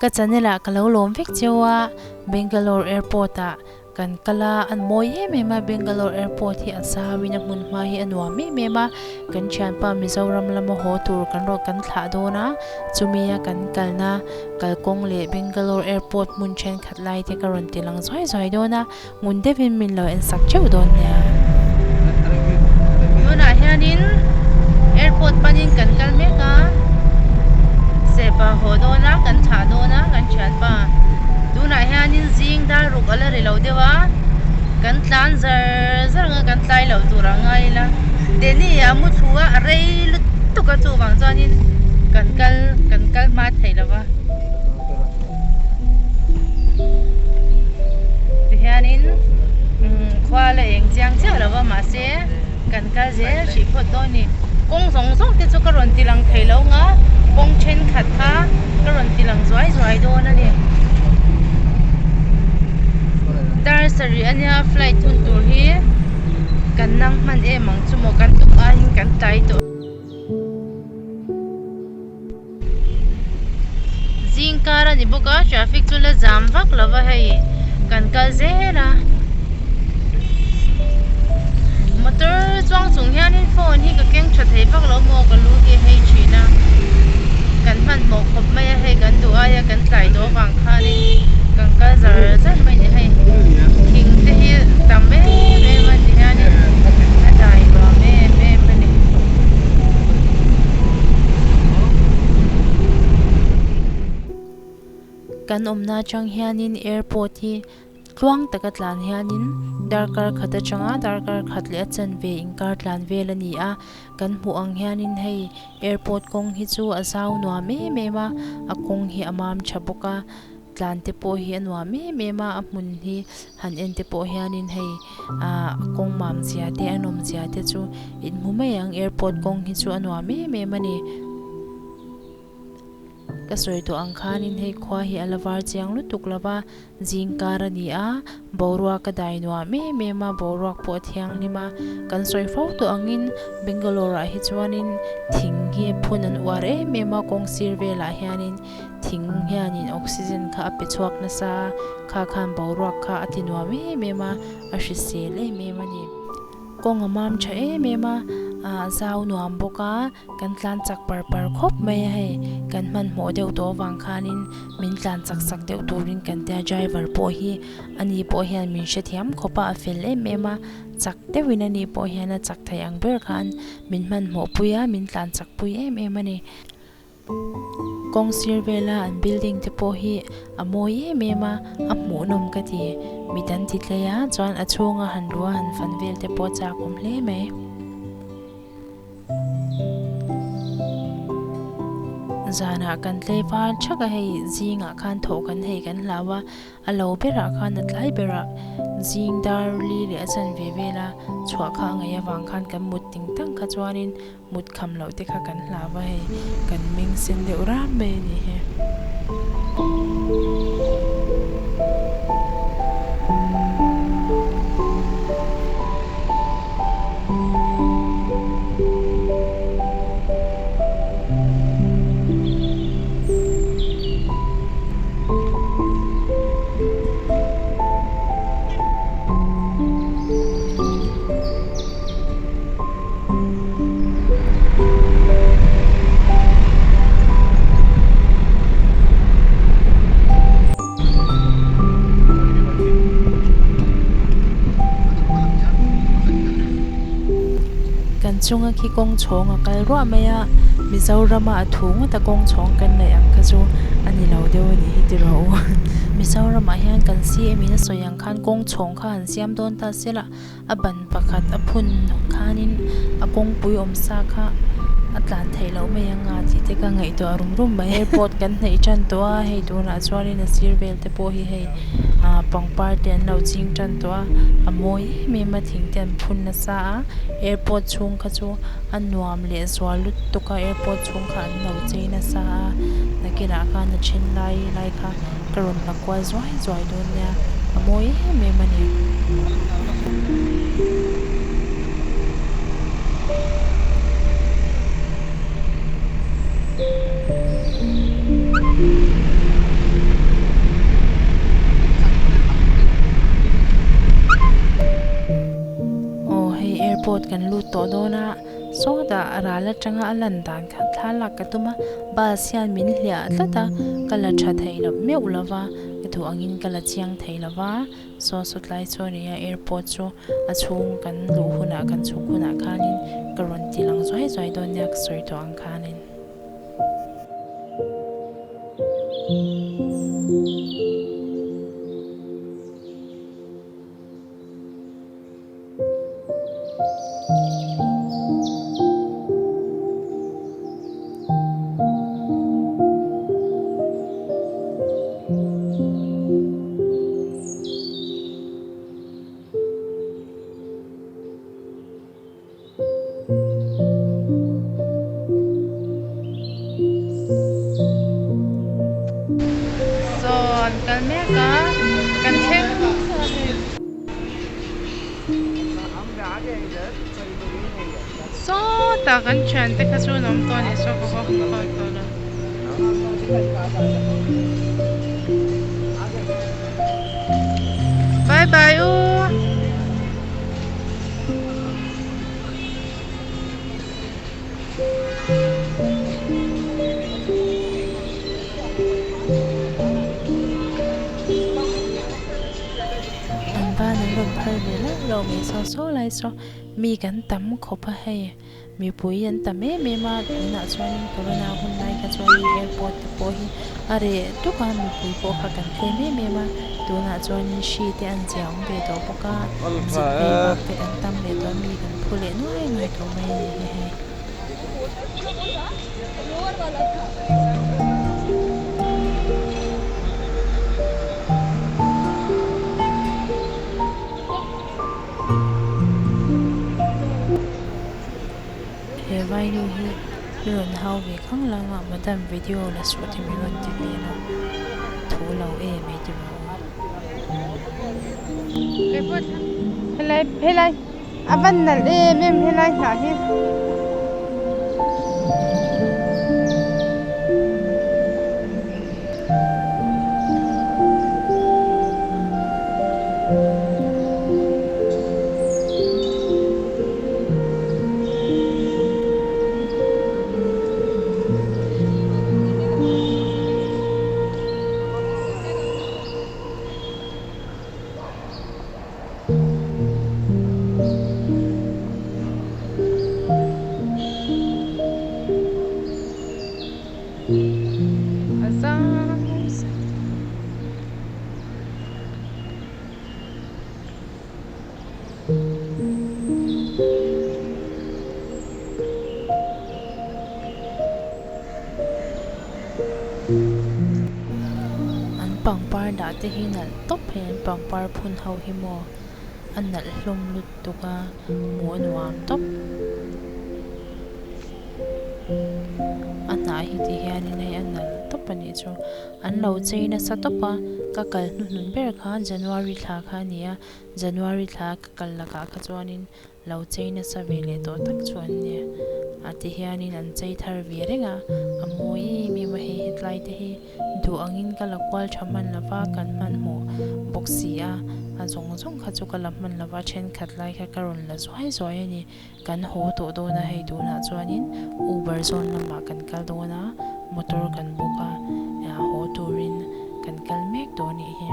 Ka channel ah ka lo lawm vek cheu a, Bangalore airport ah kan kal a, an mawi em em a, Bangalore airport hi a zau in a hmun hma hi a nuam em em a, kan thianpa Mizoram lama haw tur kan rawh kan thlah dawn a, chumi a kan kalna kalkawng leh Bangalore airport hmun thenkhat lai te ka rawn ti lang zuai zuai dawn a. Ngun deuhin min lo en sak theuh dawn nia. Tunah hianin airport panin kan kal mek a, sepa haw dawn a, kan thlah dawn a kan thianpa. Tunah hianin zing dar ruk a la ri lo deuh a, kan tlan zar zar ang a, kan tlai loh tur a ngai ila. Deni a mu thlu a, a rei lutuk a chuvang chuanin kan kal kan kal hma thei lo va. Tihianin khua la eng chiang chiah lo va mahse kan kal zel hrih phawt dawn a ni. Kawng zawng zawng te chu ka rawn ti lang thei lo ang a, kawng thenkhat kha ka rawn ti lang zuai zuai dawn a ni. Dar sarih a nia flight hun tur hi kan nang hman em ang chu maw kan tum aiin kan tlai tawh. Zing kar a ni bawk a traffic chu la zam vak lo va hei kan kal zel a motor chuang chung hianin phone hi ka keng tha thei vak lo maw ka lu hi a hei thin a kan hmanhmawh khawp mai a hei kan duh aia kan tlai tawh avang khanin kan kal zar zar mai a ni hei thing te hi tam em em a ti hianin a dai nuam em em a ni. Kan awmna atang hianin airport hi tluang taka tlan hianin darkar khat atanga darkar khat leh a chanve inkar tlan vel a ni a kan hmuh ang hianin hei airport kawng hi chu a zau nuam em em a a kawng hi a mam tha bawk a. Tlan te pawh hi a nuam em em a, a hmun hi han en te pawh hianin hei ah kawng mam zia te a nawm zia te chu in hmu mai ang airport kawng hi chu a nuam em em a ni. Ka sawi tawh ang khanin hei khua hi a la var chiang lutuk lo va, zing kar a ni a, boruak a dai nuam em em a, boruak pawh a thianghlim a, kan sawi fo tawh angin Bangalore ah hi chuanin thing hi phun an uar em em a kawng sir velah hianin. Thing hianin oxygen kha a pe chhuak nasa a, kha khan boruak kha a ti nuam em em a, a hrisel em em a ni. Kawng a mam tha em em a, a zau nuam bawk a, kan tlan chak par par khawp mai a hei, kan hmanhmawh deuh tawh avang khanin min tlan chak sak deuh turin kan tia driver pawh hi ani pawh hian min hrethiam khawp a, a fel em em a, chak deuhin ani pawh hian a chak thei ang ber khan min hmanhmawh pui a, min tlan chak pui em em a ni. Kawng sir vela an building te pawh hi a mawi em em a, a hmuhnawm ka ti. Mit an ti tlei a, chuan a chhunga han luh a han fan vel te pawh a chak awm hle mai. Zanah kan tlei var thak a hei zingah khan thawh kan hei kan hlau a. A lo berah khan a tlai berah zing dar li leh a chanve vela chhuah kha a ngaih avang khan kan mut ting tang kha chuanin mut kham loh te kha kan hlau a hei kan meng sen deuh ram mai a ni hi. Kan chunga khi kawng chhawng a kal ruah mai a, Mizorama a thu ngawt a kawng chhawng kan neih ang kha chu a ni lo deuh a nih hi ti rawh u. Mizoramah hian kan CM in a sawi ang khan kawng chhawng kha han siam dawn ta se lah. A ban pakhat a phun khanin a kawngpui awm sa kha a tlan theih loh mai ang a tih te ka ngaihtuah rum rum mai. Airport kan hnaih tan tawh a hei tunah chuanin a sir vel te pawh hi hei ah pangpar te an lo ching tan tawh a a mawi em em a thing te an phun nasa a airport chhung kha chu a nuam leh zual lutuk a airport chhung kha an lo chei nasa a nakinah khan a then lai lai kha. Ka rawn la kual zuai zuai dawn nia, a mawi em em a ni. Airport kan lut tawh dawn a, sawtah ral atanga a lan dan kha thla lak ka tum a, bus hian min hliah tlat a, ka la tha thei lo meuh lo va, ka duh angin ka la chiang thei lo va, saw sawtlai chu a ni a, airport chu a chhung kan luh hunah kan chhuk hunah khanin ka rawn ti lang zuai zuai dawn nia ka sawi tawh ang khanin. Saw an kal mek a kan thleng sawtah kan thiante kha chu an awm tawh a nih saw ka va hmu phak tawh lo. Bye bye u. An ban an rawn phal ve lauh lauh mai saw saw lai saw mi kan tam khawp a hei mipui an tam em em a tunah chuanin corona hun lai kha chuanin airport te pawh hi a reh tuk a mipui pawh kha kan tlem em em a tunah chuanin hri te an zia awm ve tawh bawk a zin phei vak te kan tam leh tawh a mi kan phu leh nuai nuai tawh mai a ni hi hei. He vainu hi mi rawn hau ve khang lang a madam video la suh te mi rawn ti vel a thu lo em ei ti rawh u. Helai helai a van nalh em em helai hnah hi. A zau zet. An pangpar dah te hi nalh tawp hei an pangpar phun ho hi maw a nalh hlawm lutuk a hmuh a nuam tawp. A hnah hi ti hianin hei a nalh tawp a nih chu an lo chei nasa tawp a ka kal hnuhnun ber kha January thla kha a ni a January thla ka kal lakah kha chuanin lo chei nasa ve leh tawh tak chu an ni a ti hianin an chei thar ve reng a a mawi em em a hei hetlai te hi duh angin ka la kual tha hman lo va kan hmanhmawh bawk si a a zawng zawng kha chu ka la hman lo va thenkhat lai kha ka rawn la zuai zuai a ni. Kan haw tawh dawn a hei tunah chuanin Uber zawn lamah kan kal dawn a, motor kan book a, haw turin kan kal mek tawh a nih hi.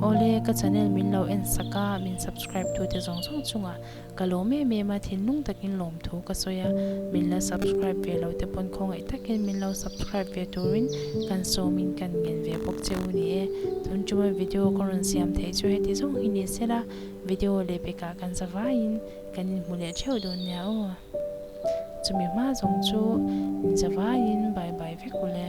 Awle ka channel min lo en sak a, min subscribe tu te zawng zawng chungah ka lawm em em a, thinlung takin lawmthu ka sawi a, min la subscribe ve lo te pawn khawngaih takin min lo subscribe ve turin kan sawmin kan ngen ve bawk che u ni e. Tun tuma video ka rawn siam theih chu heti zawng hi ni sela. Video leh pekah kan za vaiin kan inhmu leh theuh dawn nia aw. Chumi hma zawng chu in za vaiin bye bye vek ule.